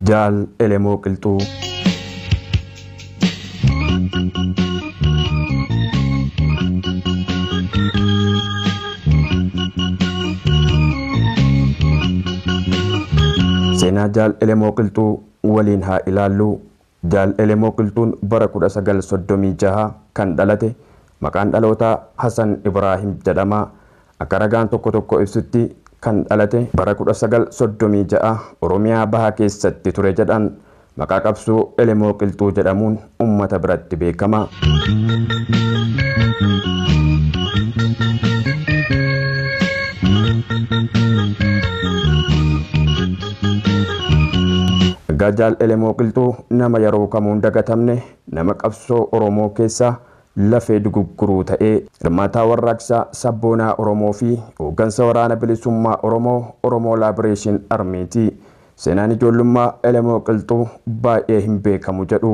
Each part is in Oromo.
Jaal Elemoo Qilxuu. Seenaa Jaal Elemoo Qilxuu waliin haa ilaallu. Jaal Elemoo Qilxuun bara 1936 kan dhalate, maqaan dhalootaa Hasan Ibraahim jedhama. Akka ragaan tokko tokko ibsutti kan dhalate bara 1936 Oromiyaa Bahaa keessatti ture jedhan. Maqaa qabsoo Elemoo Qilxuu jedhamuun uummata biratti beekama. Egaa Jaal Elemoo Qilxuu nama yeroo kamuu hin dagatamne, nama qabsoo Oromoo keessaa lafee dugugguruu ta'ee hirmaataa warraaqsaa sabboonaa Oromoo fi hooggansa waraana bilisummaa Oromoo, Oromoo Liberation Army'ti. Seenaan ijoollummaa Elemoo Qilxuu baay'ee hin beekamu jedhu.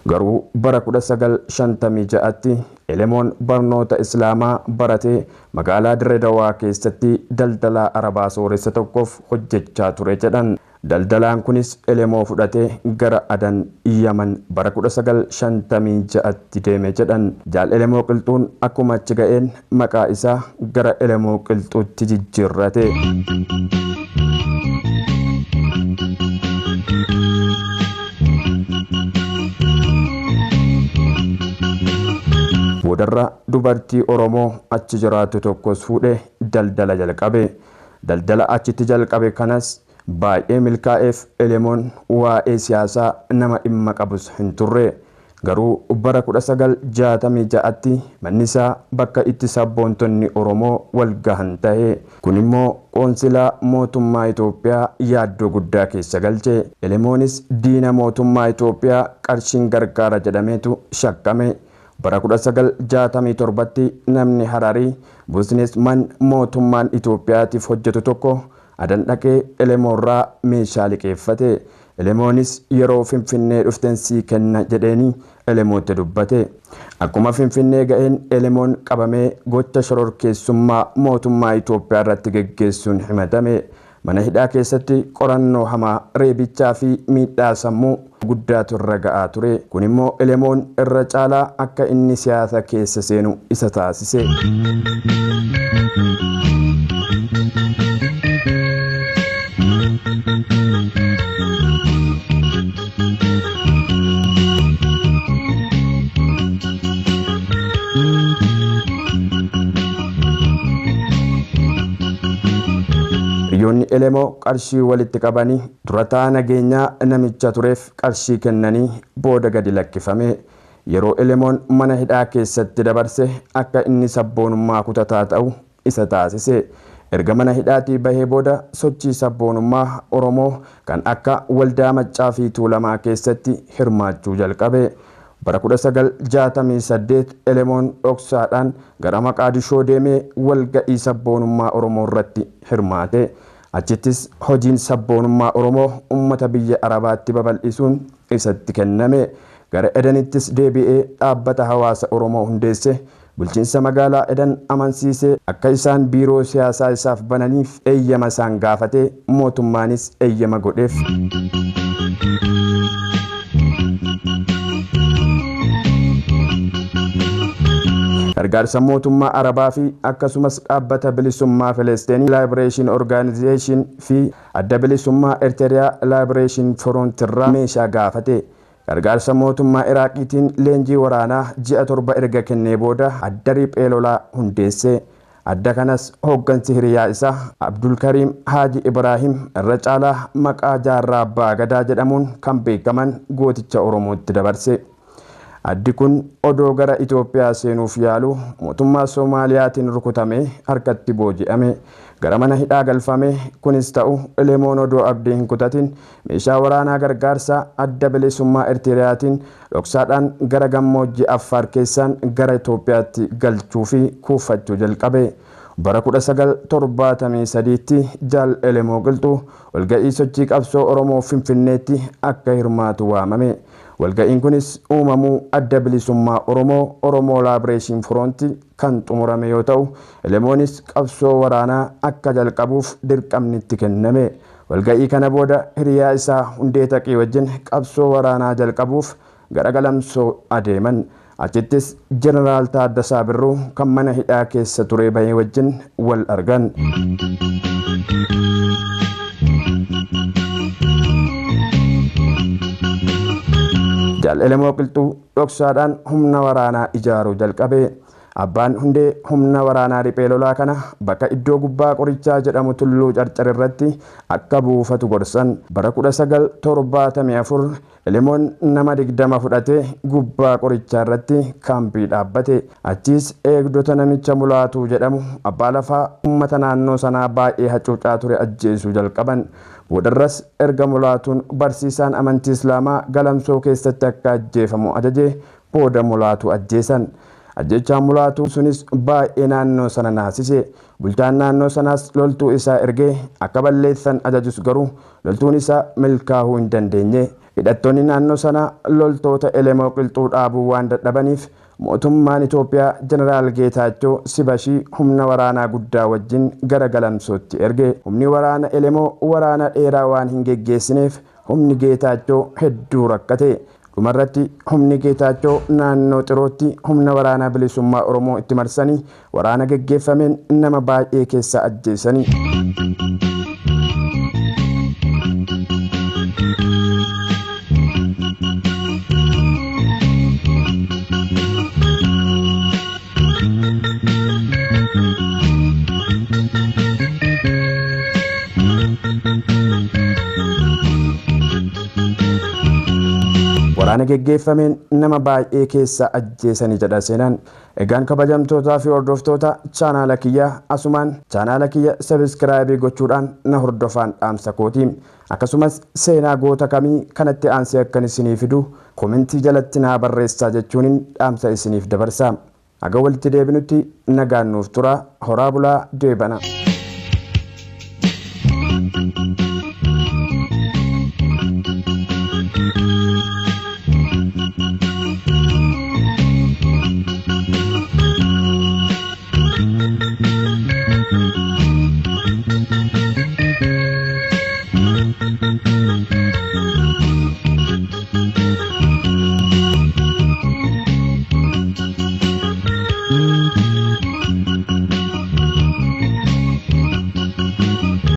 Garuu bara 1956tti Elemoon barnoota Islaamaa baratee magaalaa Dirree Dawaa keessatti daldalaa Arabaa sooressa tokkoof hojjechaa ture jedhan. Daldalaan kunis Elemoo fudhatee gara Adan, Yaman bara 1956tti deeme jedhan. Jaal Elemoo Qilxuun akkuma achi ga'een maqaa isaa gara Elemoo Qilxuutti jijjiirrate. Boodarra dubartii Oromoo achi jiraattu tokkos fuudhee daldala jalqabe. Daldala achitti jalqabe kanas baay'ee milkaa'eef. Elemoon waa'ee siyaasaa nama dhimma qabus hin turre. Garuu bara 1966tti manni isaa bakka itti sabboontonni Oromoo wal gahan ta'e. Kun immoo qoonsilaa mootummaa Itoophiyaa yaaddoo guddaa keessa galche. Elemoonis diina mootummaa Itoophiyaa qarshiin gargaara jedhameetu shakkame. Bara 1967tti namni Hararii businessman mootummaan Itoophiyaatiif hojjetu tokko Adan dhaqee Elemoorraa meeshaa liqeeffate. Elemoonis yeroo Finfinnee dhuften sii kenna jedheeni Elemootti dubbate. Akkuma Finfinnee ga'een Elemoon qabamee gocha shororkeessummaa mootummaa Itoophiyaa irratti geggeessuun himatame. Mana hidhaa keessatti qorannoo hamaa, reebichaa fi miidhaa sammuu guddaatu irra ga'aa ture. Kun immoo Elemoon irra caalaa akka inni siyaasa keessa seenu isa taasise. Hiriyoonni Elemoo qarshii walitti qabanii durataa nageenyaa namicha tureef qarshii kennanii booda gadi lakkifame. Yeroo Elemoon mana hidhaa keessatti dabarse akka inni sabboonummaa kutataa ta'u isa taasise. Erga mana hidhaatii bahee booda sochii sabboonummaa Oromoo kan akka Waldaa Maccaa fi Tuulamaa keessatti hirmaachuu jalqabe. Bara 1968 Elemoon dhoksaadhaan gara Maqaadishoo deemee walga'ii sabboonummaa Oromoo irratti hirmaate. Achittis hojiin sabboonummaa Oromoo uummata biyya Arabaatti babal'isuun isatti kenname. Gara Edenittis deebi'ee dhaabbata hawaasa Oromoo hundeesse. Bulchiinsa magaalaa Eden amansiisee akka isaan biiroo siyaasaa isaaf bananiif eeyyama isaan gaafate, mootummaanis eeyyama godheef. Gargaarsa mootummaa Arabaa fi akkasumas dhaabbata bilisummaa Filisteen Liberation Organization fi adda bilisummaa Erteriyaa Liberation Front irraa meeshaa gaafate. Gargaarsa mootummaa Iraaqiitiin leenjii waraanaa ji'a 7 erga kennee booda adda riphee lolaa hundeesse. Adda kanas hooggansi hiriyaa isaa Abdulkariim Haaji Ibraahim, irra caalaa maqaa Jaarraa Abbaa Gadaa jedhamuun kan beekaman gooticha Oromootti dabarse. Addi kun odoo gara Itoophiyaa seenuuf yaalu mootummaa Soomaaliyaatiin rukutamee harkatti booji'ame. Gara mana hidhaa galfame. Kunis ta'u Elemoon odoo abdii hin kutatin meeshaa waraanaa gargaarsa adda bilisummaa Ertiriyaatiin dhoksaadhaan gara gammoojjii Affaar keessaan gara Itoophiyaatti galchuu fi kuufachuu jalqabe. Bara 1973tti Jaal Elemoo Qilxuu walga'ii sochii qabsoo Oromoo Finfinneetti akka hirmaatu waamame. Walga'iin kunis uumamuu adda bilisummaa Oromoo, Oromoo Liberation Front kan xumurame yoo ta'u, Elemoonis qabsoo waraanaa akka jalqabuuf dirqamni itti kenname. Walga'ii kana booda hiriyaa isaa Hundee Taqii wajjin qabsoo waraanaa jalqabuuf gara Galamsoo adeeman. Achittis Jeneraal Taaddasaa Birruu kan mana hidhaa keessa ture bahee wajjin wal argan. Jaal Elemoo Qilxuu dhoksaadhaan humna waraanaa ijaaruu jalqabe. Abbaan Hundee humna waraanaa riphee lolaa kana bakka iddoo gubbaa qorichaa jedhamu tulluu carcar irratti akka buufatu gorsan. Bara 1974 Elemoon nama 20 fudhatee gubbaa qorichaa irratti kaampii dhaabbate. Achiis eegdota namicha Mulaatuu jedhamu abbaa lafaa uummata naannoo sanaa baay'ee hacuucaa ture ajjeesuu jalqaban. Boodarras erga Mulaatuun barsiisaan amantii Islaamaa Galamsoo keessatti akka ajjeefamu ajaje booda Mulaatuu ajjeesan. Ajjechaan Mulaatuu sunis baay'ee naannoo sana naasise. Bulchaan naannoo sanaas loltuu isaa ergee akka balleessan ajajus garuu loltuun isaa milkaa'uu hin dandeenye. Hidhattoonni naannoo sanaa loltoota Elemoo Qilxuu dhaabuu waan dadhabaniif mootummaan Itoophiyaa Jeneraal Geetaachoo Sibashii humna waraanaa guddaa wajjin gara Galamsootti erge. Humni waraana Elemoo waraana dheeraa waan hin geggeessineef humni Geetaachoo hedduu rakkate. Dhumarratti humni Geetaachoo naannoo Xirootti humna waraanaa bilisummaa Oromoo itti marsanii waraana geggeeffameen nama baay'ee keessaa ajjeesanii. Waraana geggeeffameen nama baay'ee keessaa ajjeesanii jedha seenaan. Egaan kabajamtootaa fi hordoftoota chaanaala kiyyaa asumaan chaanaala kiyya sabiskiraayibii gochuudhaan na hordofaan dhaamsa kooti. Akkasumas seenaa goota kamii kanatti aansee akkan isinii fidu komentii jalatti naa barreessaa jechuun dhaamsa isiniif dabarsa. Haga walitti deebinutti nagaan nuuf tura. Horaa bulaa deebana.